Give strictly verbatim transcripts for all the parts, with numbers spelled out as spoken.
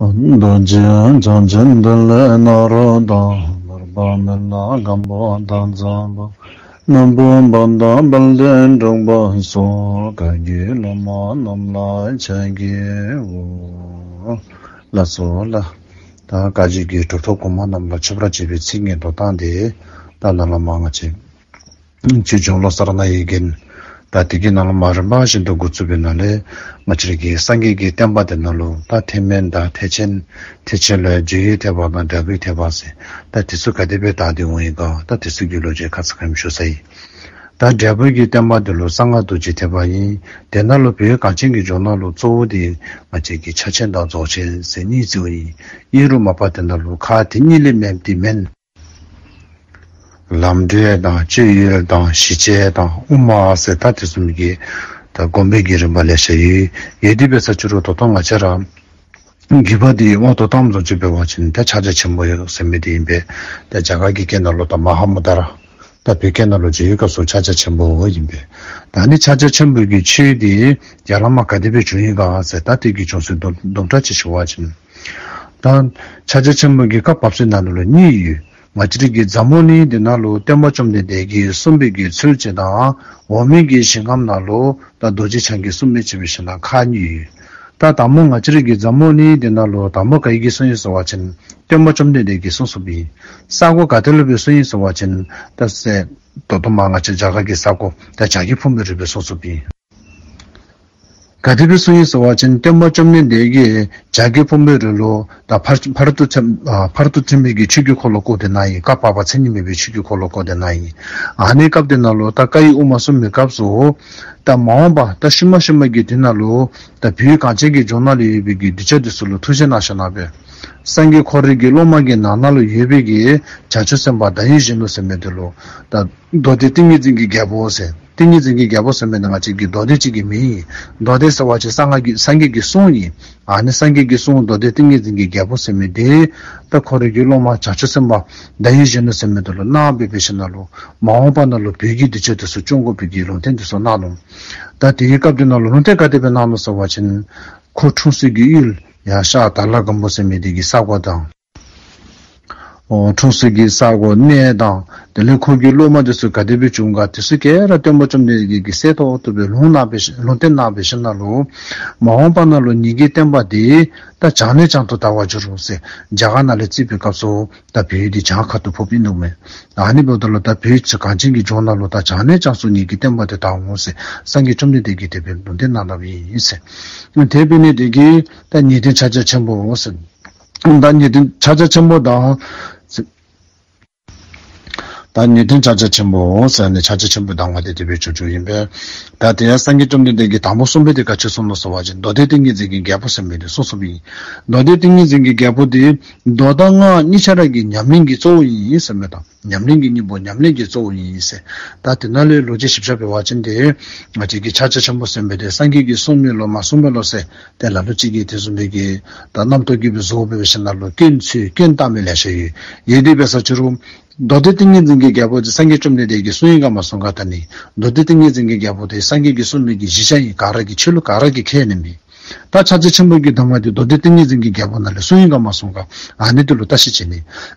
རྡོ་རྗེ་འཆང་ཆེན་ཏེ་ལོ་ནཱ་རོ་དང་། ནོར་བུ་མི་ལ་སྒམ་པོ་དང་ཚངས་པ། སྣ་ཕུ་པ་དང་དཔལ་ལྡན་འབྲུག་པ་སོགས། བཀའ་བརྒྱུད་སློབ་མ་རྣམས་ལ་ཕྱག་བགྱིའོ། ལགས་སོ་ལགས། ད་བཀའ་བརྒྱུད་ཀྱི་གྲུབ་ཐོབ་གོང་མ་རྣམས་ལ་མཆོད་པར་བརྗོད་པའི་ཚིག་ངན་འདོན་སྟངས་དེ་ད་ནཱ་ལས་མར་ང་བཅས་ཆོས་འབྱུང་ལོ་གསར་ནང་ཡི་གེ་ད་དེ་གི་ནང་ལས་མར་རིམ་པ་བཞིན་དུ་འགོ་བཙུགས་པའི་ནང་ལས་ང་བཅས་རའི་གི་སངས་རྒྱས་ཀྱི་བསྟན་པ་དེ་ནང་ལུ་ད་ཐེག་དམན་དང་ཐེག་ཆེན། ཐེག་ཆེན་ལུ་རྒྱུ་ཡི་ཐེག་པ་དང་འབྲས་བུའི་ཐེག་པ་ཟེར། ད་དེ་ཚུ་ག་དེ་སྦེ་དར་ཏེ་འོང་ཡི་ག། ད་དེ་ཚུ་གི་ལོ་རྒྱུས་ཁ་ཙ་ཁ་ཉིནམ་ཞུ་ཚར་ཡི། ད་འབྲས་བུ་གི་བསྟན་པ་དེ་ལུ་གསང་སྔགས་རྡོ་རྗེ་ཐེག་པ་ཨིན། དེ་ནང་ལུ་བོད་གངས་ཅན་གྱི་ལྗོངས་ནང་ལུ་གཙོ་བོ་དེ་ང་བཅས་ཀྱི་ཕྱག་ཆེན་དང་རྫོགས་ཆེན་ཟེར་གཉིས་གཙོ་བོ་ཨིན། ཨིན་རུང་མ་པ་དེ་ནང་ལུ་ཁག་དེ་གཉིས་ལས་མེན་ཏེ་མེན། ལམ་འབྲས་དང་སྤྱོད་ཡུལ་དང་ཞི་བྱེད་དང་དབུ་མ་ཟེར་ད་དེ་བཟུམ་གྱི་ད་སྒོམ་པའི་གི་རིམ་པ་ལེ་ཤ་ཡོད། ཡོད་དེ་འབད་ས་ཅི་རུང་ད་ལྟོ་ང་བཅས་ར་བརྒྱུད་པ་འདི་དབང་དུ་བཏངམ་བཟུམ་ཅིག་འབད་བ་ཅིན་ད་ཕྱག་རྒྱ་ཆེན་པོ་ཡོད་ཟེར་མི་འདི་ཨིན་པས། ད་རྒྱ་གར་གྱི་སྐད་ནང་ལུ་ད་མ་ཧཱ་མུ་དྲ། ད་བོད་སྐད་ནང་ལུ་བརྗེ་བའི་སྐབས་སུ་ཕྱག་རྒྱ་ཆེན་པོ་ཨིན་པས། ད་ནི་ཕྱག་རྒྱ་ཆེན་པོ་གི་ཆོས་འདི་ཡར་ལས་མར་ག་དེ་སྦེ་བྱུང་ཡི་ག་ཟེར་ད་དེ་གི་བྱུང་ཚུལ་དུམ་དུམ་གྲ་ཅིག་ཞུ་བ་ཅིན། ད་ཕྱག་རྒྱ་ཆེན་པོ་གི་བཀའ་བབས་ཚུལ་ནང་ལུ་གཉིས་ཡོད། ང་བཅས་རའི་གི་འཛམ་བུ་གླིང་འདི་ནང་ལུ་སྟོན་པ་བཅོམ་ལྡན་འདས་ཀྱིས་གསུངས་པའི་གི་ཚུལ་གཅིག་དང་འོག་མིན་གྱི་ཞིང་ཁམས་ནང་ལུ་ད་རྡོ་རྗེ་འཆང་གིས་གསུངས་མི་ཅིག་འབད་ཞིནམ་ལས་ཁག་གཉིས་ཡོད། ད་དང་པོ་ང་བཅས་རའི་གི་འཛམ་བུ་གླིང་འདི་ནང་ལུ་དང་པོ་ག་གིས་གསུངས་ཡི་ཟེར་བ་ཅིན་སྟོན་པ་བཅོམ་ལྡན་འདས་ཀྱིས་གསུངས་གསུངསམ་ཨིན། ས་གོ་ག་ཏེ་ལུ་སྦེ་གསུངས་ཡི་ཟེར་བ་ཅིན་ད་ཟེར་ད་ལྟོ་མར་ང་བཅས་རྒྱ་གར་གྱི་ས་གོ་ད་བྱ་རྒོད་ཕུང་པོའི་རི་སྦེ་གསུངས་གསུངསམ་ཨིན། ག་དེ་སྦེ་གསུངས་ཡི་ཟེར་བ་ཅིན་སྟོན་པ་བཅོམ་ལྡན་འདས་ཀྱིས་བྱ་རྒོད་ཕུང་པོའི་རི་ལུ་ད་ཕར་ཕར་ཚུར་ཐིམ་ཨ་ཕར་ཚུར་ཐིམ་པའི་གི་ཆོས་ཀྱི་འཁོར་ལོ་བསྐོར་ཏེ་གནང་ཡི། བཀའ་བབས་པ་མཚན་ཉིད་མེད་པའི་ཆོས་ཀྱི་འཁོར་ལོ་བསྐོར་ཏེ་གནང་ཡི། ཨ་ནི་སྐབས་དེ་ནང་ལུ་ད་བཀའ་ཡི་དབུ་མ་གསུངས་པའི་སྐབས་སུ་ད་མ་འོངས་པ་ད་ཤུལ་མ་ཤུལ་མ་གི་དུས་ནང་ལུ་ད་བོད་གངས་ཅན་གྱི་ལྗོངས་ནང་ལུ་ཡོད་པའི་གི་གདུལ་བྱ་དེ་ཚུ་ལུ་ཐུགས་བཞེད་གནང་ཞིནམ་ལས་སངས་རྒྱས་ཁོ་རའི་གི་སློབ་མ་གི་ནང་ན་ལུ་ཡོད་པའི་གི་བྱང་ཆུབ་སེམས་དཔའ་བདག་ཉིད་གཞོན་ནུ་ཟེར་མི་དེ་ལུ་ད་མདོ་སྡེ་ཏིང་ངེ་འཛིན་གྱི་རྒྱལ་པོ་ཟེར། ཏིང་ངེ་འཛིན་གྱི་རྒྱལ་པོ་ཟེར་མི་འདི་ང་བཅས་ཀྱི་མདོ་སྡེ་ཅིག་གི་མིང་ཨིན། མདོ་སྡེ་ཟེར་བ་ཅིན་གསང་སྔགས་ཀྱི་སངས་རྒྱས་ཀྱི་གསུང་ཨིན། ཨ་ནི་སངས་རྒྱས་ཀྱི་གསུང་མདོ་སྡེ་ཏིང་ངེ་འཛིན་གྱི་རྒྱལ་པོ་ཟེར་མི་འདི་ད་ཁོ་རའི་གི་སློབ་མ་བྱང་ཆུབ་སེམས་དཔའ་བདག་ཉིད་གཞོན་ནུ་ཟེར་མི་དེ་ལུ་གནང་སྦེ་འབད་ཞིནམ་ལས་མ་འོངས་པ་ནང་ལུ་བོད་ཀྱི་གདུལ་བྱ་དེ་ཚུ་སྐྱོང་དགོ་པའི་གི་ལུང་བསྟན་དེ་ཚུ་གནང་ནུག། ད་དེའི་སྐབས་དེ་ནང་ལུ་ལུང་བསྟན་ག་དེ་སྦེ་གནང་ནུག་ཟེར་བ་ཅིན་ཁོ་འཁྲུངས་ས་གི་ཡུལ་ཡང་ཤར་དྭགས་ལྷ་སྒམ་པོ་ཟེར་མི་འདི་གི་ས་གོ་དང་འོ་འཁྲུངས་ས་གི་ས་གོ་གནས་དང་དེ་ལས་ཁོ་གི་སློབ་མ་དེ་ཚུ་ག་དེ་སྦེ་བྱུང་ག་དེ་ཚུ་ག་ར་སྟོན་པ་བཅོམ་ལྡན་འདས་ཀྱིས་གསལ་ཏོག་ཏོ་སྦེ་ལུང་གནང་སྦེ་ལུང་བསྟན་གནང་སྦེ་ཞིནམ་ལས་མ་འོངས་པ་ནང་ལུ་ངེ་གི་བསྟན་པ་འདི་ད་བྱང་ནས་བྱང་དུ་དར་བར་འགྱུར་རོ་ཟེར། རྒྱ་གར་ནང་ལས་བརྩིས་པའི་སྐབས་སུ་ད་བོད་འདི་བྱང་ཁ་ཐུག་ཕོགཔ་ཨིན་ནོ་མས། ཨ་ནི་འབདཝ་ད་ལུ་ད་བོད་གངས་ཅན་གྱི་ལྗོངས་ནང་ལུ་ད་བྱང་ནས་བྱང་སུ་ངེ་གི་བསྟན་པ་འདི་དར་འོང་ཟེར་སངས་རྒྱས་བཅོམ་ལྡན་འདས་ཀྱིས་དེ་སྦེ་ལུང་བསྟན་གནང་གནངམ་ཨིན་ཟེར། དེ་འབད་ནི་དེ་གིས་ད་ངེས་བསྟན་ཕྱག་རྒྱ་ཆེན་པོ་ཟེར། ད་ངེས་བསྟན་ཕྱག་རྒྱ་ཆེན་པོ་དང་། ད་ངེས་བསྟན་ཕྱག་རྒྱ་ཆེན་པོ་ཟེར་ནི་ཕྱག་རྒྱ་ཆེན་པོའི་གདམས་ངག་དེ་དེ་སྦེ་བྱུང་བྱུངམ་ཨིན་པས། ད་དེ་ཡང་སངས་རྒྱས་བཅོམ་ལྡན་འདས་ཀྱིས་དང་པོ་གསུངས་པ་དེ་ག་ཅི་གསུངས་ནུག་ཟེར་བ་ཅིན་མདོ་སྡེ་ཏིང་ངེ་འཛིན་གྱི་རྒྱལ་པོ་ཟེར་མི་དེ་གསུངས་གསུངསམ་ཨིན། མདོ་སྡེ་ཏིང་ངེ་འཛིན་གྱི་རྒྱལ་པོ་དེ་མདོ་དང་སྔགས་གཉིས་ཆ་ར་གི་ཉམས་ལེན་གྱི་གཙོ་བོ་ཨིན་ཟེར་མི་དང་ཉམས་ལེན་གྱི་སྙིང་པོ་ཉམས་ལེན་གྱི་གཙོ་བོ་ཨིན་ཟེར། ད་དེ་ནང་ལས་ལོ་རྒྱུས་ཞིབ་ཆ་འབད་བ་ཅིན་དེ་ང་བཅས་ཀྱི་ཕྱག་རྒྱ་ཆེན་པོ་ཟེར་མི་དེ་སངས་རྒྱས་ཀྱིས་གསུངས་མི་ལོ་མ་གསུངས་མི་ལོ་ཟེར་ཏེ་ལ་ལུ་ཅིག་གིས་དེ་བཟུམ་སྦེ་གི་ད་རྣམ་རྟོག་གི་སྦེ་བཟོ་སྦེ་འབད་ཞིནམ་ལས་སྐྱོན་འཚོལ་སྐྱོན་བཏགས་མི་ལེ་ཤ་ཡོད། ཡོད་དེ་འབད་ས་ཅི་རུང་མདོ་སྡེ་ཏིང་ངེ་འཛིན་གྱི་རྒྱལ་པོ་དེ་སངས་རྒྱས་བཅོམ་ལྡན་འདས་ཀྱིས་གསུངས་ཡི་ག་མ་གསུངས་ག། ད་ནི་མདོ་སྡེ་ཏིང་ངེ་འཛིན་གྱི་རྒྱལ་པོ་དེ་སངས་རྒྱས་ཀྱིས་གསུངས་མི་གི་གཞི་བཞག་ཨིན། ག་ར་གིས་ཆོས་ལུགས་ག་ར་གིས་ཁས་ལེན་མི། ད་ཕྱག་རྒྱ་ཆེན་པོ་གི་གདམས་ངག་དེ་མདོ་སྡེ་ཏིང་ངེ་འཛིན་གྱི་རྒྱལ་པོ་ནང་ལས་གསུངས་ཡི་ག་མ་གསུངས་ག། ཨ་ནི་དེ་ལུ་བརྟག་ཞིབ་བྱས་ནི།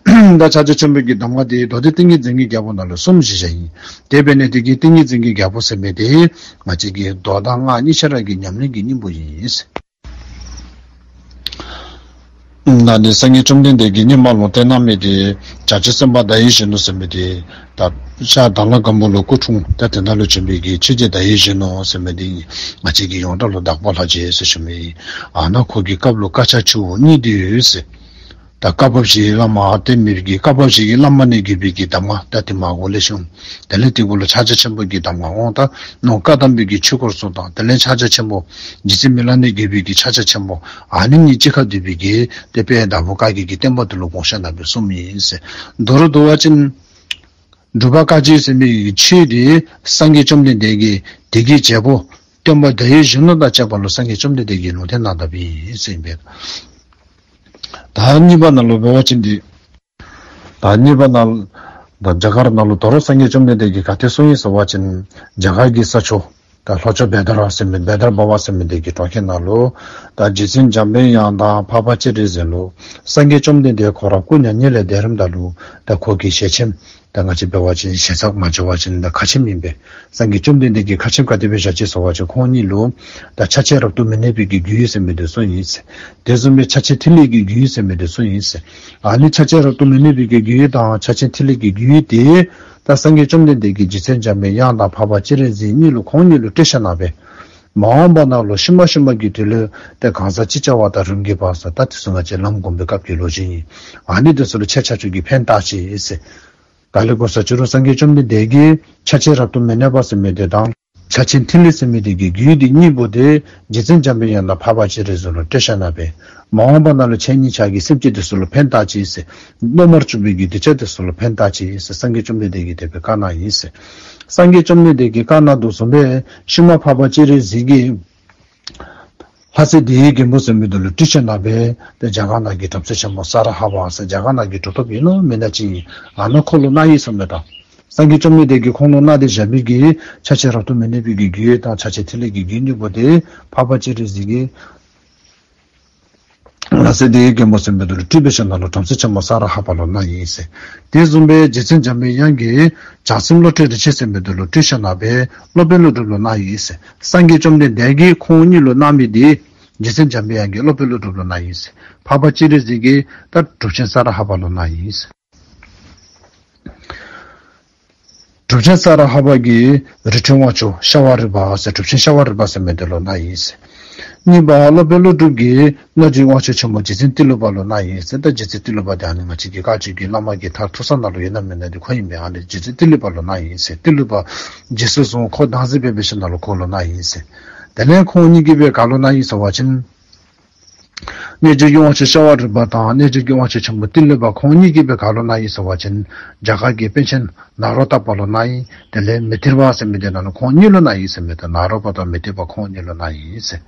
ད་ཕྱག་རྒྱ་ཆེན་པོ་གི་གདམས་ངག་དེ་མདོ་སྡེ་ཏིང་ངེ་འཛིན་གྱི་རྒྱལ་པོ་ནང་ལུ་གསུམ་གཞི་བཞག་ཨིན། དེ་འབད་ནི་དེ་གིས་ཏིང་ངེ་འཛིན་གྱི་རྒྱལ་པོ་ཟེར་མི་དེ་ང་བཅས་ཀྱི་མདོ་དང་སྔགས་གཉིས་ཆ་ར་གི་ཉམས་ལེན་གྱི་སྙིང་པོ་ཨིན། ད་ནི་སངས་རྒྱས་བཅོམ་ལྡན་འདས་ཀྱིས་སྔོན་མ་ལུང་བསྟན་གནང་མི་དེ་བྱང་ཆུབ་སེམས་དཔའ་བདག་ཡིད་གཞོན་ནུ་ཟེར་མི་དེ་ད་ཤར་དྭགས་ལྷ་སྒམ་པོ་ལུ་སྐུ་འཁྲུངས། ད་དེ་ནང་ལུ་བྱོན་པའི་གི་ཆོས་རྗེ་བདག་ཡིད་གཞོན་ནུ་ཟེར་མི་དེ་ང་བཅས་ཀྱི་ཡོངས་གྲགས་ལུ་དྭགས་པོ་ལྷ་རྗེ་ཟེར་ཞུ་མི་ཨིན། ཨ་ནཱ་ཁོ་གི་སྐབས་ལུ་བཀའ་ཕྱག་ཆུ་བོ་གཉིས་དེ་ཡོད་ཟེར། ད་བཀའ་བབས་བཞིའི་བླ་མ་དེ་མེད་པའི་གི་བཀའ་བབས་བཞིའི་བླ་མ་ནས་བརྒྱུད་པའི་གི་གདམས་ངག་ད་དེ་མར་འོང་ལེ་ཤ་འོང་། དེ་ལས་དེ་གུ་ལུ་ཕྱག་རྒྱ་ཆེན་པོ་གི་གདམས་ངག་འོང་། ད་ནང་བཀའ་གདམས་པའི་གི་ཆོས་སྐོར་ཚུ་དང་དེ་ལས་ཕྱག་རྒྱ་ཆེན་པོ་རྗེ་བཙུན་མི་ལ་ནས་བརྒྱུད་པའི་གི་ཕྱག་རྒྱ་ཆེན་པོ་ཨ་ནི་གཉིས་གཅིག་ཁར་བསྡུས་པའི་གི་དེ་དཔལ་དྭགས་པོ་བཀའ་བརྒྱུད་ཀྱི་བསྟན་པ་དེ་ལུ་དགོངས་ཞིནམ་ལས་གསུངསམ་ཨིན་ཟེར། མདོར་བསྡུ་བ་ཅིན་འབྲུག་པ་བཀའ་བརྒྱུད་ཟེར་མི་གི་ཆོས་དེ་སངས་རྒྱས་བཅོམ་ལྡན་འདས་ཀྱི་དེ་གི་བྱེད་པོ་སྟོན་པ་བདག་ཡིད་གཞོན་ནུ་དང་བཅས་པ་ལུ་སངས་རྒྱས་བཅོམ་ལྡན་འདས་ཀྱིས་ལུང་བསྟན་གནང་དཔ་ཨིན་ཟེར་ཨིན་པས། ད་གཉིས་པ་ནང་ལུ་འབད་བ་ཅིན་དེ་ད་གཉིས་པ་ནང་ད་རྒྱ་གར་ནང་ལུ་དོ་རུང་སངས་རྒྱས་བཅོམ་ལྡན་འདས་ཀྱིས་ག་དེ་གསུངས་ཡི་ཟེར་བ་ཅིན་རྒྱ་གར་གྱི་ས་ཕྱོགས་ ད་ལྷོ་ཕྱོགས་བེ་དར་བ་ཟེར་མི་བེ་དར་བ་བ་ཟེར་མི་དེ་གི་གྲོང་ཁྱེར་ནང་ལུ་ད་རྗེ་བཙུན་འཇམ་དཔལ་དབྱངས་དང་འཕགས་པ་སྤྱན་རས་གཟིགས་ལུ་སངས་རྒྱས་བཅོམ་ལྡན་འདས་ཁོ་ར་སྐུ་མྱ་ངན་ལས་འདས་རནམ་ད་ལུ་ད་ཁོ་གི་ཞལ་ཆེམས། ད་ང་བཅས་འབད་བ་ཅིན་ཞལ་ཚབ་མ་བྱ་བ་ཅིན་ད་ཁ་ཆེམས་ཨིན་པས། སངས་རྒྱས་བཅོམ་ལྡན་འདས་ཀྱིས་ཁ་ཆེམས་ག་དེ་སྦེ་བཞག་ཅི་ཟེར་བ་ཅིན་ཁོང་གཉིས་ལུ་ད་ཆ་བྱད་རབ་ཏུ་མི་གནས་པའི་གི་རྒྱུ་ཡོད་ཟེར་མི་དེ་ཚུ་ཨིན་ཟེར། དེ་བཟུམ་སྦེ་ཆ་བྱད་ཐིག་ལེ་གི་རྒྱུ་ཡོད་ཟེར་མི་དེ་ཚུ་ཨིན་ཟེར། ཨ་ནི་ཆ་བྱད་རབ་ཏུ་མི་གནས་པའི་གི་རྒྱུ་ཡོད་དང་ཆ་བྱད་ཐིག་ལེ་གི་རྒྱུ་ཡོད་དེ་ད་སངས་རྒྱས་བཅོམ་ལྡན་འདས་ཀྱིས་རྗེ་བཙུན་འཇམ་དཔལ་དབྱངས་དང་འཕགས་པ་སྤྱན་རས་གཟིགས་གཉིས་ལུ་ཁོང་གཉིས་ལུ་སྤྲོད་བཞག་གནང་པས། མ་འོངས་པ་ནང་ལུ་ཤུལ་མ་ཤུལ་མ་གི་དུས་ལུ་ཏེ་གང་ཟག་ཅིག་བྱ་བ་དང་རིམ་གྱིས་བར་ས་ད་དེ་ཚུ་ང་བཅས་ལམ་སྒོམ་པའི་སྐབས་ཀྱི་ལོ་རྒྱུས་ཨིན། ཨ་ནི་དེ་ཚུ་ལུ་ཁྱེད་ཆ་ཁྱབ་ཀྱིས་ཕན་བཏགས་ཅི་ཟེར། ད་ལས་གོ་ས་ཅི་རུང་སངས་རྒྱས་བཅོམ་ལྡན་འདས་ཀྱིས་ཆ་བྱད་རབ་ཏུ་མི་གནས་པ་ཟེར་མི་དེ་དང་ཆ་བྱད་ཐིག་ལེ་ཟེར་མི་དེ་གི་རྒྱུ་དེ་གཉིས་པོ་དེ་རྗེ་བཙུན་འཇམ་དཔལ་དབྱངས་དང་འཕགས་པ་སྤྱན་རས་གཟིགས་ལུ་སྤྲོད་བཞག་གནང་པས། མ་འོངས་པ་ནང་ལུ་ཁྱེད་གཉིས་ཆ་གིས་སེམས་ཅན་དེ་ཚུ་ལུ་ཕན་བཏགས་ཅི་ཟེར། བླ་མར་གྱུར་པའི་གི་གདུལ་བྱ་དེ་ཚུ་ལུ་ཕན་བཏགས་ཅི་ཟེར་སངས་རྒྱས་བཅོམ་ལྡན་འདས་ཀྱིས་དེ་སྦེ་བཀའ་གནང་ཡི་ཟེར། སངས་རྒྱས་བཅོམ་ལྡན་འདས་ཀྱིས་བཀའ་གནང་དོ་བཟུམ་སྦེ་ཤུལ་མ་འཕགས་པ་སྤྱན་རས་གཟིགས་ཀྱིས་ལྷ་སྲས་ལྡེའུ་རྒན་པོ་ཟེར་མི་དེ་ལུ་སྤྲོད་བཞག་གནང་པས། ཏེ་རྒྱ་གར་ནང་གི་བྲམ་ཟེ་ཆེན་པོ་ས་ར་ཧ་པ་ཟེར་རྒྱ་གར་ནང་གི་གྲུབ་ཐོབ་ཨིན་ནོ་མེན་ན་ཅིག་ཨ་ནཱ་ཁོ་ལུ་གནང་ཡི་ཟེར་མས་ད། སངས་རྒྱས་བཅོམ་ལྡན་འདས་ཀྱིས་ཁོང་ལུ་གནང་སྟེ་བཞག་པའི་གི་ཆ་བྱད་རབ་ཏུ་མི་གནས་པའི་གི་རྒྱུ་ཡོད་དང་ཆ་བྱད་ཐིག་ལེ་གི་རྒྱུ་གཉིས་པོ་དེ་འཕགས་པ་སྤྱན་རས་གཟིགས་ཀྱིས་ལྷ་སྲས་ལྡེའུ་རྒན་པོ་ཟེར་མི་དེ་ལུ་སྤྲོད་སྦེ་བཞག་གནང་ལུ་བྲམ་ཟེ་ཆེན་པོ་ས་ར་ཧ་པ་ལུ་གནང་ཡི་ཟེར། དེ་བཟུམ་སྦེ་རྗེ་བཙུན་འཇམ་དཔལ་དབྱངས་ཀྱིས་བྱང་སེམས་བློ་གྲོས་རིན་ཆེན་ཟེར་མི་དེ་ལུ་སྤྲོད་བཞག་གནང་པས་སློབ་དཔོན་ཀླུ་སྒྲུབ་ལུ་གནང་ཡི་ཟེར། སངས་རྒྱས་བཅོམ་ལྡན་འདས་ཀྱིས་ཁོང་གཉིས་ལུ་གནང་མི་དེ་རྗེ་བཙུན་འཇམ་དཔལ་དབྱངས་ཀྱིས་སློབ་དཔོན་ཀླུ་སྒྲུབ་ལུ་གནང་ཡི་ཟེར། འཕགས་པ་སྤྱན་རས་གཟིགས་ཀྱིས་ད་གྲུབ་ཆེན་ས་ར་ཧ་པ་ལུ་གནང་ཡི་ཟེར། གྲུབ་ཆེན་ས་ར་ཧ་པ་གིས་རི་ཁྲོད་དབང་ཕྱུག་ཤ་བ་རི་པ་ཟེར་གྲུབ་ཆེན་ཤ་བ་རི་པ་ཟེར་མི་དེ་ལུ་གནང་ཡི་ཟེར། གཉིས་པ་སློབ་དཔོན་ཀླུ་སྒྲུབ་ཀྱིས་གནོད་སྦྱིན་དབང་ཕྱུག་ཆེན་མོ་རྗེ་བཙུན་ཏི་ལོ་པ་ལུ་གནང་ཡི་ཟེར། ད་རྗེ་བཙུན་ཏི་ལོ་པ་དེ་ཨ་ནི་ང་བཅས་ཀྱི་བཀའ་བརྒྱུད་ཀྱི་བླ་མ་གི་མཐར་ཐུག་ས་ནང་ལུ་ཡོད་ན་མེད་ན་དེ་ཁོ་ཨིན་པས། ཨ་ནི་རྗེ་བཙུན་ཏི་ལོ་པ་ལུ་གནང་ཡི་ཟེར། ཏི་ལོ་པ་རྗེས་སུ་བཟུང་ཁོ་བདག་འཛིན་འབད་བའི་ཤུལ་ནང་ལུ་ཁོ་ལུ་གནང་ཡི་ཟེར། དེ་ལས་ཁོང་གཉིས་ཀྱིས་སྦེ་ག་ལུ་གནང་ཡི་ཟེར་བ་ཅིན་རྣལ་འབྱོར་གྱི་དབང་ཕྱུག་ཤ་བ་རི་པ་དང་རྣལ་འབྱོར་གྱི་དབང་ཕྱུག་ཆེན་པོ་ཏི་ལོ་པ་ཁོང་གཉིས་ཀྱིས་སྦེ་ག་ལུ་གནང་ཡི་ཟེར་བ་ཅིན་རྒྱ་གར་གྱི་པཎ་ཆེན་ནཱ་རོ་ཏ་པ་ལུ་གནང་ཡི། དེ་ལས་མི་ཏི་པ་ཟེར་མི་དེ་ནང་ལུ་ཁོང་གཉིས་ལུ་གནང་ཡི་ཟེར་མས། ད་ནཱ་རོ་པ་དང་མི་ཏི་པ་ཁོང་གཉིས་ལུ་གནང་ཡི་ཟེར།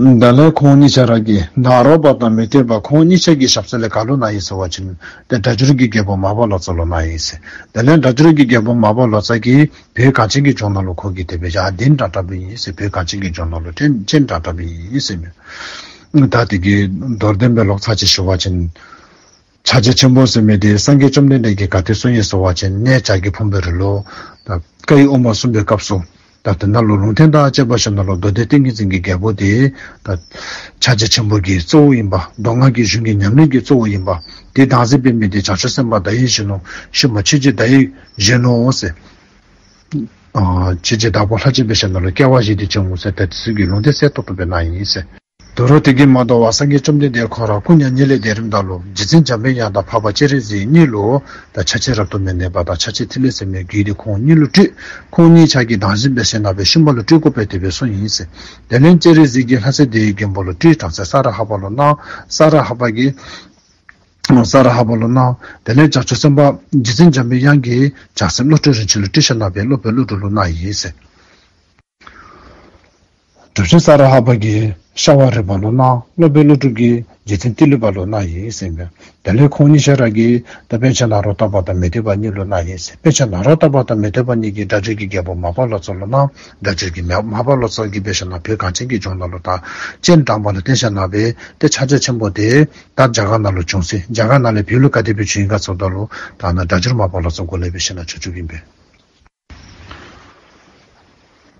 དེ་ལས་ཁོང་གཉིས་ཆ་ར་གིས་ནཱ་རོ་པ་དང་མི་ཏི་པ་ཁོང་གཉིས་ཆ་གི་ཞབས་ས་ལས་ག་ལུ་གནང་ཡི་ཟེར་བ་ཅིན་ཏེ་སྒྲ་སྒྱུར་གྱི་རྒྱལ་པོ་མར་པ་ལོ་ཙཱ་ལུ་གནང་ཡི་ཟེར། དེ་ལས་སྒྲ་སྒྱུར་གྱི་རྒྱལ་པོ་མར་པ་ལོ་ཙཱ་གིས་བོད་གངས་ཅན་གྱི་ལྗོངས་ནང་ལུ་ཁོ་གིས་དེ་སྦེ་ཡར་གདན་དྲངས་དྲངསཔ་ཨིན་ཟེར། བོད་གངས་ཅན་གྱི་ལྗོངས་ནང་ལུ་སྤྱན་སྤྱན་དྲངས་དྲངསཔ་ཨིན་ཟེར་མས། ད་དེ་གི་མདོར་བསྟན་སྦེ་ལོག་ཚར་ཅིག་ཞུ་བ་ཅིན་ཕྱག་རྒྱ་ཆེན་པོ་ཟེར་མི་དེ་སངས་རྒྱས་བཅོམ་ལྡན་འདས་ཀྱིས་ག་ཏེ་གསུངས་ཡི་ཟེར་བ་ཅིན་གནས་བྱ་རྒོད་ཕུང་པོའི་རི་ལུ་ད་བཀའི་དབུ་མ་གསུངས་པའི་སྐབས་སུ་ད་དེ་ནང་ལུ་ལུང་བསྟན་དང་བཅས་པ་ཞིག་ནང་ལུ་མདོ་སྡེ་ཏིང་ངེ་འཛིན་གྱི་རྒྱལ་པོ་དེ་ད་ཕྱག་རྒྱ་ཆེན་པོ་གི་གཙོ་བོ་ཨིན་པ། མདོ་སྔགས་ཀྱི་གཞུང་གི་ཉམས་ལེན་གྱི་གཙོ་བོ་ཨིན་པ། དེ་བདག་འཛིན་འབད་མི་དེ་བྱང་ཆུབ་སེམས་དཔའ་བརྡ་ཡིག་གཞོན་ནུ་ཤུལ་མ་ཆོས་རྗེ་བརྡ་ཡིག་གཞོན་ནུ་ཟེར། ཨ་ཆོས་རྗེ་དྭགས་པོ་ལྷ་རྗེ་འབད་ཞིནམ་ལས་སྐྱེ་བ་བཞེས་ཏེ་བྱོན་འོང་ཟེར་ད་དེ་ཚུ་གི་ལུང་བསྟན་གསལ་ཏོག་ཏོ་སྦེ་གནང་ཡི་ཟེར། དོ་རུང་དེ་གིས་མ་དོ་བར་སངས་རྒྱས་བཅོམ་ལྡན་འདས་ཁོ་ར་སྐུ་མྱ་ངན་ལས་འདས་རནམ་ད་ལུ་རྗེ་བཙུན་འཇམ་དཔལ་དབྱངས་དང་འཕགས་པ་སྤྱན་རས་གཟིགས་གཉིས་ལུ་ད་ཕྱག་རྒྱ་རབ་ཏུ་མི་གནས་པ་དང་ཕྱག་རྒྱ་ཐིག་ལེ་ཟེར་མི་རྒྱུད་དེ་ཁོང་གཉིས་ལུ་སྤྲོད། ཁོང་གཉིས་ཆ་གིས་བདག་འཛིན་འབད་ཞིནམ་ལས་ཤུལ་མ་ལུ་སྤྲོད་དགོ་པས་དེ་སྦེ་གསུངས་ཡི་ཟེར། དེ་ལས་སྤྱན་རས་གཟིགས་ཀྱིས་ལྷ་སྲས་ལྡེའུ་རྒན་པོ་ལུ་སྤྲོད། བྲམ་ཟེ་ས་ར་ཧ་པ་ལུ་གནང་། ས་ར་ཧ་པ་གིས་ས་ར་ཧ་པ་ལུ་གནང་། དེ་ལས་བྱང་ཆུབ་སེམས་དཔའ་རྗེ་བཙུན་འཇམ་དཔལ་དབྱངས་ཀྱིས་བྱང་སེམས་བློ་གྲོས་རིན་ཆེན་ལུ་སྤྲོད་ཞིནམ་ལས་སློབ་དཔོན་ཀླུ་སྒྲུབ་ལུ་གནང་ཡི་ཟེར། གྲུབ་ཆེན་ས་ར་ཧ་པ་གིས་ཤ་བ་རི་པ་ལུ་གནང་། སློབ་དཔོན་ཀླུ་སྒྲུབ་ཀྱིས་རྗེ་བཙུན་ཏི་ལོ་པ་ལུ་གནང་ཡི་ཟེར་མས། དེ་ལས་ཁོང་གཉིས་ཆ་ར་གིས་ད་པཎ་ཆེན་ནཱ་རོ་ཏ་པ་དང་མི་ཏི་པ་གཉིས་ལུ་གནང་ཡི་ཟེར། པཎ་ཆེན་ནཱ་རོ་ཏ་པ་དང་མི་ཏི་པ་གཉིས་ཀྱིས་སྒྲ་སྒྱུར་གྱི་རྒྱལ་པོ་མར་པ་ལོ་ཙཱ་ལུ་གནང་། སྒྲ་སྒྱུར་གྱི་མ་མར་པ་ལོ་ཙཱ་གིས་འབད་ཞིནམ་ལས་བོད་གངས་ཅན་གྱི་ལྗོངས་ནང་ལུ་ད་སྤྱན་དྲངས་པ་ལུ་བརྟེན་ཞིནམ་ལས་ཏེ་ཕྱག་རྒྱ་ཆེན་པོ་དེ་ད་རྒྱ་གར་ནང་ལུ་བྱུང་ཟེར། རྒྱ་གར་ནང་ལས་བོད་ལུ་ག་དེ་སྦེ་བྱོན་ཡི་ག་ཟེརཝ་ད་ལུ་ད་ནཱ་སྒྲ་སྒྱུར་མར་པ་ལོ་ཙཱ་མགུ་ལས་འབད་ཞིནམ་ལས་བྱོན་བྱོནམ་ཨིན་པས།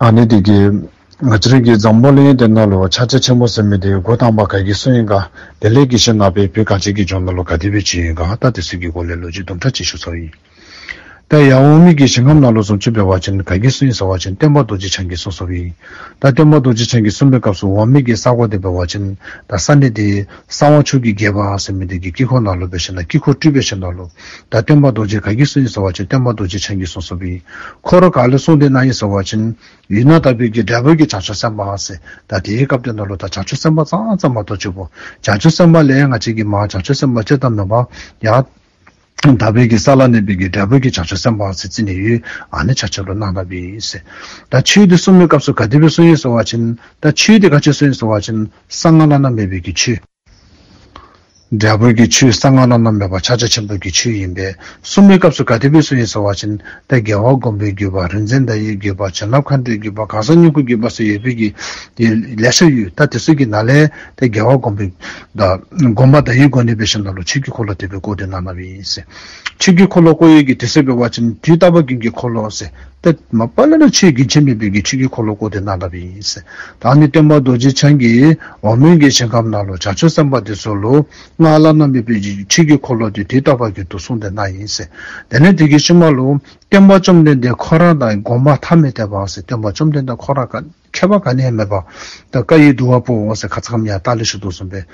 ཨ་ནི་དེ་གིས་ང་བཅས་རའི་གི་འཛམ་བུ་གླིང་འདི་ནང་ལུ་ཕྱག་རྒྱ་ཆེན་པོ་ཟེར་མི་དེ་འགོ་དང་པ་ག་གིས་གསུངས་ཡི་ག། དེ་ལས་འགོ་ཞིནམ་ལས་བོད་གངས་ཅན་གྱི་ལྗོངས་ནང་ལུ་ག་དེ་སྦེ་བྱོན་ཡི་ག། ད་དེ་ཚུ་གི་སྐོར་ལས་ལོ་རྒྱུས་དུམ་གྲ་ཅིག་ཞུ་ཚར་ཡི། ད་ཡབ་འོག་མིན་གྱི་ཞིང་ཁམས་ནང་ལུ་བཟུམ་ཅིག་འབད་བ་ཅིན་ག་གིས་གསུངས་ཡི་ཟེར་བ་ཅིན་སྟོན་པ་རྡོ་རྗེ་འཆང་གིས་གསུངས་སོཔ་ཨིན། ད་སྟོན་པ་རྡོ་རྗེ་འཆང་གིས་གསུངས་པའི་སྐབས་སུ་འོག་མིན་གྱི་ས་གོ་དེ་འབད་བ་ཅིན་ད་ས་གནས་དེ་གསང་བ་མཆོག་གི་རྒྱལ་པོ་ཟེར་མི་དེ་གི་དཀྱིལ་འཁོར་ནང་ལུ་འབད་ཞིནམ་ལས་དཀྱིལ་འཁོར་སྤྲུལ་འབད་ཞིནམ་ལས་ད་སྟོན་པ་རྡོ་རྗེ་ག་གིས་གསུངས་ཡི་ཟེར་བ་ཅིན་སྟོན་པ་རྡོ་རྗེ་འཆང་གིས་གསུངས་སོཔ་ཨིན། ཁོ་ར་ག་ལུ་གསུངས་ཏེ་གནང་ཡི་ཟེར་བ་ཅིན་ཡུལ་ན་ལྟ་བུའི་གི་འབྲས་བུ་གི་བྱང་ཆུབ་སེམས་དཔའ་ཟེར། ད་དེའི་སྐབས་དེ་ནང་ལུ་ད་བྱང་ཆུབ་སེམས་དཔའ་ཙང་ཙང་མ་གཏོགས་ཅིག་པོ་བྱང་ཆུབ་སེམས་དཔའ་ལས་ང་བཅས་ཀྱི་མ་བྱང་ཆུབ་སེམས་དཔའ་ཅིག་ད་མེན་པར་ཡང་དག་པའི་གི་ས་ལ་གནས་པའི་གི་འབྲས་བུ་གི་བྱང་ཆུབ་སེམས་དཔའ་ཟེར་རྩི་ནི་ཡོད། ཨ་ནི་ཆ་ཁྱབ་ལུ་གནང་གནངམ་ཨིན་ཟེར། ད་ཆོས་འདི་གསུངས་པའི་སྐབས་སུ་ག་དེ་སྦེ་གསུངས་ཡི་ཟེར་བ་ཅིན་ད་ཆོས་འདི་ག་ཅི་གསུངས་ཡི་ཟེར་བ་ཅིན་གསང་སྔགས་བླ་ན་མེད་པའི་གི་ཆོས། འབྲས་བུ་གི་ཆོས་གསང་སྔགས་བླ་ན་མེད་པ་ཕྱག་རྒྱ་ཆེན་པོ་གི་ཆོས་ཨིན་པས། གསུངས་པའི་སྐབས་སུ་ག་དེ་སྦེ་གསུངས་ཡི་ཟེར་བ་ཅིན་ཏེ་རྒྱལ་བ་དགོངས་པའི་བརྒྱུད་པ། རིག་འཛིན་བརྡ་ཡི་བརྒྱུད་པ། བྱིན་རླབས་མཁའ་འགྲོའི་བརྒྱུད་པ། གང་ཟག་སྙིང་པོའི་བརྒྱུད་པ་ཟེར་ཡོད་པའི་གི་ལེ་ཤ་ཡོད། ད་དེ་ཚུ་གི་ནང་ལས་ཏེ་རྒྱལ་བ་དགོངས་པའི་ད་དགོངས་པ་བརྡ་ཡི་སྒོ་ནས་འབད་ཞིནམ་ལས་ཆོས་ཀྱི་འཁོར་ལོ་དེ་སྦེ་བསྐོར་ཏེ་གནང་གནངམ་ཨིན་ཟེར། ཆོས་ཀྱི་འཁོར་ལོ་བསྐོར་ཡི་གི་དུས་ཚོད་འབད་བ་ཅིན་དུས་རྟག་པ་རྒྱུན་གྱི་འཁོར་ལོ་ཟེར། ཏེ་མ་པ་ལས་ར་ཆོས་རྒྱུན་ཆད་མེད་པའི་གི་ཆོས་ཀྱི་འཁོར་ལོ་བསྐོར་ཏེ་གནང་གནངམ་ཨིན་ཟེར། ད་ནི་སྟོན་པ་རྡོ་རྗེ་འཆང་གིས་འོག་མིན་གྱི་ཞིང་ཁམས་ནང་ལུ་བྱང་ཆུབ་སེམས་དཔའ་དེ་ཚུ་ལུ་སྔགས་བླ་ན་མེད་པའི་ཆོས་ཀྱི་འཁོར་ལོ་དེ་དུས་རྟག་པ་རྒྱུན་དུ་གསུངས་ཏེ་གནང་ཡི་ཟེར། དེ་ལས་དེ་གི་ཤུལ་མ་ལུ་སྟོན་པ་བཅོམ་ལྡན་འདས་ཁོ་ར་དང་དགོངས་པ་ཐ་མི་དད་པ་ཟེར། སྟོན་པ་བཅོམ་ལྡན་འདས་ཁོ་ར་ག་ཁྱད་པར་ག་ནི་ཡང་མེད་པར་ད་བཀའ་ཡི་བསྡུ་བ་པོ་ཟེར་ཁ་ཙ་ཁམས་ཡང་ད་ལས་ཞུ་དོ་བཟུམ་སྦེ་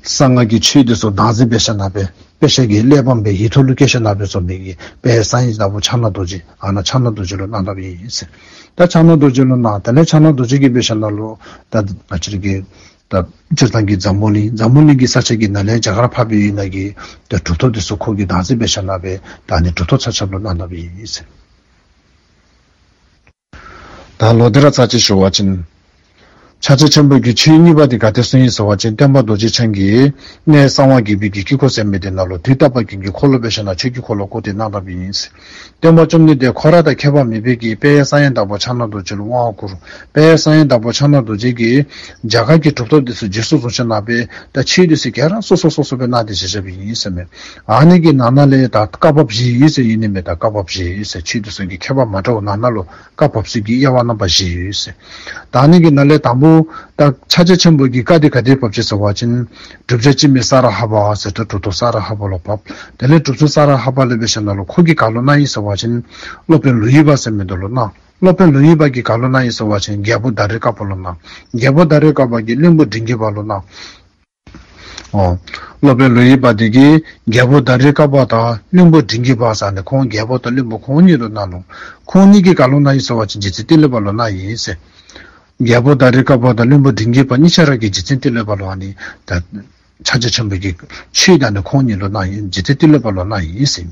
གསང་སྔགས་ཀྱི་ཆོས་དེ་ཚུ་བདག་འཛིན་འབད་ཞིནམ་ལས་དཔེ་ཆ་གི་གླེགས་བམ་སྦེ་ཡིག་ཐོག་ལུ་བཀོད་ཞིནམ་ལས་བཟོ་མི་གི་དཔལ་གསང་བའི་བདག་པོ་ཕྱག་ན་རྡོ་རྗེ། ཨ་ནཱ་ཕྱག་ན་རྡོ་རྗེ་ལུ་གནང་གནངམ་ཨིན་ཟེར། ད་ཕྱག་ན་རྡོ་རྗེ་ལུ་གནང་། དེ་ལས་ཕྱག་ན་རྡོ་རྗེ་གིས་འབད་ཞིནམ་ལས་ད་ང་བཅས་ར་གི་ད་སྤྱིར་བཏང་གི་འཛམ་བུ་གླིང་འཛམ་བུ་གླིང་གི་ས་ཆ་གི་ནང་ལས་རྒྱ་གར་འཕགས་པའི་ཡུལ་ནང་གི་ད་གྲུབ་ཐོབ་དེ་ཚུ་ཁོ་གིས་བདག་འཛིན་འབད་ཞིནམ་ལས་ད་ནི་གྲུབ་ཐོབ་ཆ་ཁྱབ་ལུ་གནང་གནངམ་ཨིན་ཟེར། ད་ལོག་སྟེ་ར་ཚར་གཅིག་ཞུ་བ་ཅིན་ཕྱག་རྒྱ་ཆེན་པོ་གི་ཆོས་གཉིས་པ་དེ་ག་ཏེ་གསུངས་ཡི་ཟེར་བ་ཅིན་སྟོན་པ་རྡོ་རྗེ་འཆང་གིས་གནས་གསང་བ་དགྱེས་པའི་གི་དཀྱིལ་འཁོར་ཟེར་མི་དེ་ནང་ལུ་དུས་རྟག་པ་རྒྱུན་གྱི་འཁོར་ལོ་འབད་ཞིནམ་ལས་ཆོས་ཀྱི་འཁོར་ལོ་བསྐོར་ཏེ་གནང་གནངམ་ཨིན་ཟེར། སྟོན་པ་བཅོམ་ལྡན་འདས་ཁོ་ར་དང་ཁྱད་པར་མེད་པའི་གི་དཔལ་གསང་བའི་བདག་པོ་ཕྱག་ན་རྡོ་རྗེ་ལུ་དབང་བསྐུར། དཔལ་གསང་བའི་བདག་པོ་ཕྱག་ན་རྡོ་རྗེ་གིས་རྒྱ་གར་གྱི་གྲུབ་ཐོབ་དེ་ཚུ་རྗེས་སུ་བཟུང་ཞིནམ་ལས་ད་ཆོས་དེ་ཚུ་ག་ར་སོ་སོ་སོ་སོ་སྦེ་གནང་སྟེ་བཞག་བཞགཔ་ཨིན་ཟེར་མས། ཨ་ནི་གི་ནང་ན་ལས་ད་བཀའ་བབས་བཞི་ཡོད་ཟེར་ཨིན་ནི་མས། ད་བཀའ་བབས་བཞི་ཡོད་ཟེར། ཆོས་དེ་ཚུ་གི་ཁྱད་པར་མ་འདྲཝ་ནང་ན་ལུ་བཀའ་བབས་ཚུ་གི་དབྱེ་བ་རྣམ་པ་བཞི་ཡོད་ཟེར། ད་ཨ་ནི་གི་ནང་ལས་དང་པོ་ད་ཕྱག་རྒྱ་ཆེན་པོ་གི་བཀའ་དེ་ག་དེ་བབས་ཅི་ཟེར་བ་ཅིན་བསྒྲུབ་བྱ་འཆི་མེད་ས་ར་ཧ་པ་ཟེར་ད་གྲུབ་ཐོབ་ས་ར་ཧ་པ་ལུ་བབས། དེ་ལས་གྲུབ་ཐོབ་ས་ར་ཧ་པ་ལས་འབད་ཞིནམ་ལས་ཁོ་གིས་ག་ལུ་གནང་ཡི་ཟེར་བ་ཅིན་སློབ་དཔོན་ལོ་ཡི་པ་ཟེར་མི་དེ་ལུ་གནང་། སློབ་དཔོན་ལོ་ཡི་པ་གིས་ག་ལུ་གནང་ཡི་ཟེར་བ་ཅིན་རྒྱལ་པོ་དཱ་རི་ཀ་པ་ལུ་གནང་། རྒྱལ་པོ་དཱ་རི་ཀ་པ་གིས་བློན་པོ་འབྲིང་རྒྱས་པ་ལུ་གནང་། ཨོ། སློབ་དཔོན་ལོ་ཡི་པ་དེ་གིས་རྒྱལ་པོ་དཱ་རི་ཀ་པ་དང་བློན་པོ་འབྲིང་རྒྱས་པ་ཟེར་ཨ་ནི་ཁོང་རྒྱལ་པོ་དང་བློན་པོ་ཁོང་གཉིས་ལུ་གནང་ནུག། ཁོང་གཉིས་ཀྱིས་ག་ལུ་གནང་ཡི་ཟེར་བ་ཅིན་རྗེ་བཙུན་ཏི་ལི་པ་ལུ་གནང་ཡི་ཟེར། རྒྱལ་པོ་དཱ་རི་ཀ་པ་དང་བློན་པོ་འབྲིང་རྒྱས་པ་གཉིས་ཆ་ར་གིས་རྗེ་བཙུན་ཏི་ལི་པ་ལུ་ཨ་ནི་ད་ཕྱག་རྒྱ་ཆེན་པོ་གི་ཆོས་དེ་ཨ་ནི་ཁོང་གཉིས་ལུ་གནང་ཡི། རྗེ་བཙུན་ཏི་ལི་པ་ལུ་གནང་ཡི་ཟེར།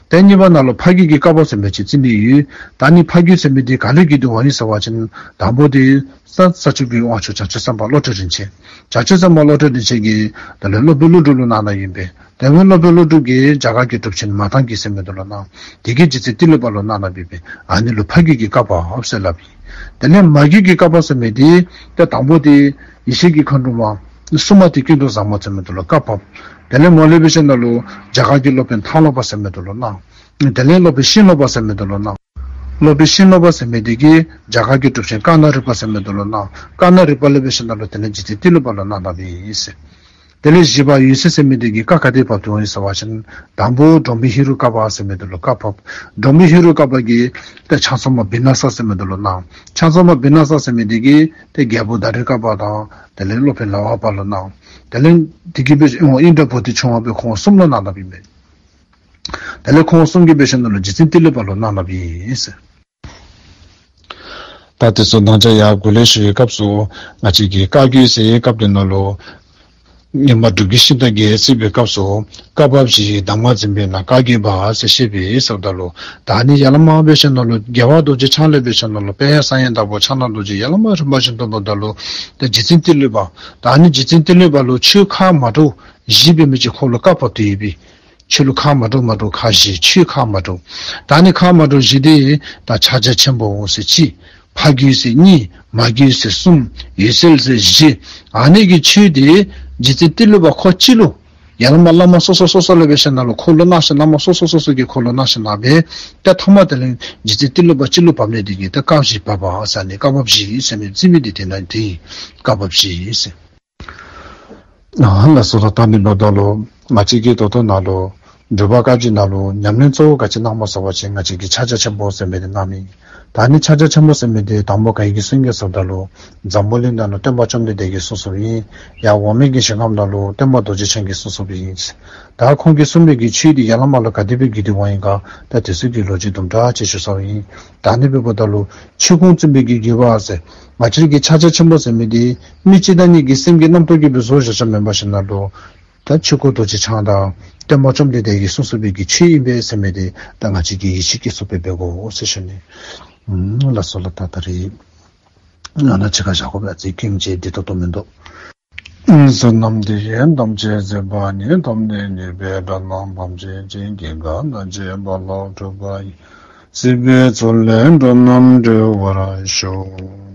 ད་གཉིས་པ་ནང་ལུ་ཕ་རྒྱུད་ཀྱི་བཀའ་བབས་ཟེར་མི་ཅིག་བརྩི་ནི་ཡོད། ད་ནི་ཕ་རྒྱུད་ཟེར་མི་དེ་ག་ལས་བརྒྱུད་དེ་འོང་ཡི་ཟེར་བ་ཅིན་དང་པོ་དེ་ས་ས་ཆུབ་ཀྱི་དབང་ཕྱུག་བྱང་ཆུབ་སེམས་དཔའ་བློ་གྲོས་རིན་ཆེན། བྱང་ཆུབ་སེམས་དཔའ་བློ་གྲོས་རིན་ཆེན་གྱིས་དེ་ལས་སློབ་དཔོན་ཀླུ་སྒྲུབ་ལུ་གནང་གནངམ་ཨིན་པས། དེ་ལས་སློབ་དཔོན་ཀླུ་སྒྲུབ་ཀྱིས་རྒྱ་གར་གྱི་གྲུབ་ཆེན་མ་ཏང་གི་ཟེར་མི་དེ་ལུ་གནང་། དེ་གིས་རྗེ་བཙུན་ཏི་ལི་པ་ལུ་གནང་གནངམ་ཨིན་པས། ཨ་ནི་ལུ་ཕ་རྒྱུད་ཀྱི་བཀའ་བབས་ཟེར་སླབ་ཨིན། དེ་ལས་མ་རྒྱུད་ཀྱི་བཀའ་བབས་ཟེར་མི་དེ་ད་དང་པོ་དེ་ཡེ་ཤེས་ཀྱི་མཁའ་འགྲོ་མ་སྲུང་མ་དེ་ཀུན་ཏུ་བཟང་མོ་ཟེར་མི་དེ་ལུ་བཀའ་བབས། དེ་ལས་མར་ལས་འབད་ཞིནམ་ལས་རྒྱ་གར་གྱི་སློབ་དཔོན་ཐང་ལྷོད་པ་ཟེར་མི་དེ་ལུ་གནང་། དེ་ལས་སློབ་དཔོན་ཤིང་ལོ་པ་ཟེར་མི་དེ་ལུ་གནང་། སློབ་དཔོན་ཤིང་ལོ་པ་ཟེར་མི་དེ་གིས་རྒྱ་གར་གྱི་གྲུབ་ཆེན་ཀ་ན་རི་པ་ཟེར་མི་དེ་ལུ་གནང་། ཀ་ན་རི་པ་ལས་འབད་ཞིནམ་ལས་དེ་ལས་རྗེ་བཙུན་ཏི་ལི་པ་ལུ་གནང་གནངམ་ཨིན་ཟེར། དེ་ལས་བཞི་པ་འོད་གསལ་ཟེར་མི་དེ་གིས་བཀའ་ག་དེ་བབས་ཏེ་འོང་ཡི་ཟེར་བ་ཅིན་དང་པོ་འབྲོམ་པའི་ཧེ་རུ་ཀ་པ་ཟེར་མི་དེ་ལུ་བཀའ་བབས། འབྲོམ་པའི་ཧེ་རུ་ཀ་པ་གིས་ཏེ་ཕྱག་མཚན་མ་བི་ན་ས་ཟེར་མི་དེ་ལུ་གནང་། ཕྱག་མཚན་མ་བི་ན་ས་ཟེར་མི་དེ་གིས་ཏེ་རྒྱལ་པོ་དཱ་རི་ཀ་པ་དང་དེ་ལས་སློབ་དཔོན་ལ་ཝ་པ་ལུ་གནང་། དེ་ལས་དེ་གིས་འབད་ཨིནྡྲ་བྷུ་ཏི་ཆུང་བ་སྦེ་ཁོང་གསུམ་ལུ་གནང་གནངམ་ཨིན་པས། དེ་ལས་ཁོང་གསུམ་གྱིས་འབད་ཞིནམ་ལས་རྗེ་བཙུན་ཏི་ལི་པ་ལུ་གནང་གནངམ་ཨིན་ཟེར། ད་དེ་ཚུ་ནང་ཆ་ཡར་འགོ་ལས་ཞུ་བའི་སྐབས་སུ་ང་བཅས་ཀྱི་བཀའ་བརྒྱུད་ཟེར་བའི་སྐབས་དེ་ནང་ལུ་སྔོན་མ་སྒྲུབ་བརྒྱུད་ཤིང་རྟ་བརྒྱད་ཟེར་བའི་སྐབས་སུ་བཀའ་བབས་བཞིའི་གདམས་ངག་འཛིན་པའི་ནང་བཀའ་བརྒྱུད་པ་ཟེར་བཤད་པའི་ཟེརཝ་ད་ལུ་ད་ནི་ཡར་ལས་མར་འབད་ཞིནམ་ལས་རྒྱལ་བ་རྡོ་རྗེ་འཆང་ལས་འབད་ཞིནམ་ལས་དཔལ་གསང་བའི་བདག་པོ་ཕྱག་ན་རྡོ་རྗེ་ཡར་ལས་མར་རིམ་པ་བཞིན་དུ་འབདཝ་ད་ལུ་ད་རྗེ་བཙུན་ཏི་ལི་པ། ད་ནི་རྗེ་བཙུན་ཏི་ལི་པ་ལུ་ཆོས་ཁག་མ་འདྲཝ་བཞི་འབད་མི་ཅིག་ཁོ་ལུ་བཀའ་བབས་ཏེ་ཡོད་པས། ཆོས་ལུགས་ཁག་མ་འདྲཝ་མ་འདྲཝ་ཁག་བཞི། ཆོས་ཁག་མ་འདྲཝ། ད་ནི་ཁག་མ་འདྲཝ་བཞི་དེ་ད་ཕྱག་རྒྱ་ཆེན་པོ་ཟེར་གཅིག། ཕ་རྒྱུད་ཟེར་གཉིས། མ་རྒྱུད་ཟེར་གསུམ། འོད་གསལ་ཟེར་བཞི། ཨ་ནི་གི་ཆོས་དེ་རྗེ་བཙུན་ཏི་ལི་པ་ཁོ་གཅིག་ལུ་ཡར་ལས་མར་བླ་མ་སོ་སོ་སོ་སོ་ལས་འབད་ཞིནམ་ལས་ཁོ་ལུ་གནང་ཞིནམ་བླ་མ་སོ་སོ་སོ་སོ་གིས་ཁོ་ལུ་གནང་ཞིནམ་ལས་འབད་ད་ཐ་མ་དེ་ལས་རྗེ་བཙུན་ཏི་ལི་པ་གཅིག་ལུ་བབས་ནི་དེ་གིས་ད་བཀའ་བཞི་བབས་པ་ཟེར་ནི་བཀའ་བབས་བཞི་ཟེར་མི་བརྩི་མི་དེ་དེ་ནང་དེ་བཀའ་བབས་བཞི་ཟེར། ཨ་ལགས་སོ། ད་ད་ནི་ལོག་ད་ལུ་ང་བཅས་ཀྱིས་ད་ལྟོ་ནཱ་ལུ་འབྲུག་པ་བཀའ་བརྒྱུད་ནང་ལུ་ཉམས་ལེན་གཙོ་བོ་ག་ཅི་གནངམ་སྨོ་ཟེར་བ་ཅིན་ང་བཅས་ཀྱིས་ཕྱག་རྒྱ་ཆེན་པོ་ཟེར་མི་དེ་གནང་མི། ད་ནི་ཕྱག་རྒྱ་ཆེན་པོ་ཟེར་མི་དེ་དང་པོ་ག་གིས་གསུངས་ཡི་ག་ཟེརཝ་ད་ལུ་འཛམ་བུ་གླིང་ནང་ལུ་སྟོན་པ་བཅོམ་ལྡན་འདས་ཀྱིས་གསུངས་གསུངསམ་ཨིན། ཡར་འོག་མིན་གྱི་ཞིང་ཁམས་ནང་ལུ་སྟོན་པ་རྡོ་རྗེ་འཆང་གིས་གསུངས་གསུངསམ་ཨིན། ད་ཁོང་གིས་གསུངས་མི་གི་ཆོས་དེ་ཡར་ལས་མར་ལུ་ག་དེ་སྦེ་བརྒྱུད་དེ་འོང་ཡི་ག་ད་དེ་ཚུ་གི་ལོ་རྒྱུས་དུམ་གྲ་ཅིག་ཞུ་ཚརཝ་ཨིན། ད་ནི་འབདཝ་ད་ལུ་ཆོས་ཀུན་བཙུན་པའི་གི་བརྒྱུད་པ་ཟེར་ང་བཅས་ཀྱི་ཕྱག་རྒྱ་ཆེན་པོ་ཟེར་མི་དེ་མི་གཅིག་དང་གཉིས་ཀྱི་སེམས་ཀྱི་རྣམ་རྟོག་གིས་སྦེ་བཟོ་བཞག་བཞགཔ་མེན་པར་ཞིནམ་ལས་ད་ཆོས་སྐུ་རྡོ་རྗེ་འཆང་དང་སྟོན་པ་བཅོམ་ལྡན་འདས་ཀྱིས་གསུངས་གསུངས་པའི་གི་ཆོས་ཨིན་པས་ཟེར་མི་དེ་ད་ང་བཅས་ཀྱིས་ཡིད་ཆེས་བསྐྱེད་ཚུགསཔ་སྦེ་འབད་དགོ་ཟེར་ཞུ་ནི། ཨུམ་ལགས་སོ་ལགས། ད་ད་རིས་ང་ནཱ་ཅིག་ཁར་བཞག་དགོ་པས། ཨ་ཙི་སྐྱོན་ཅིག་འདི་ད་ལྟོ་མིན་འདུག། བསོད་ནམས་འདི་ཡིས་ཐམས་ཅད་གཟིགས་པ་ཉིད། ཐོབ་ནས་ཉེས་པའི་དགྲ་རྣམས་ཕམ་བྱས་ཤིང་། སྐྱེ་རྒ་ན་འཆིའི་རྦ་རླབས་འཁྲུགས་པ་ཡི། སྲིད་པའི་མཚོ་ལས་འགྲོ་རྣམས་སྒྲོལ་བར་ཤོག།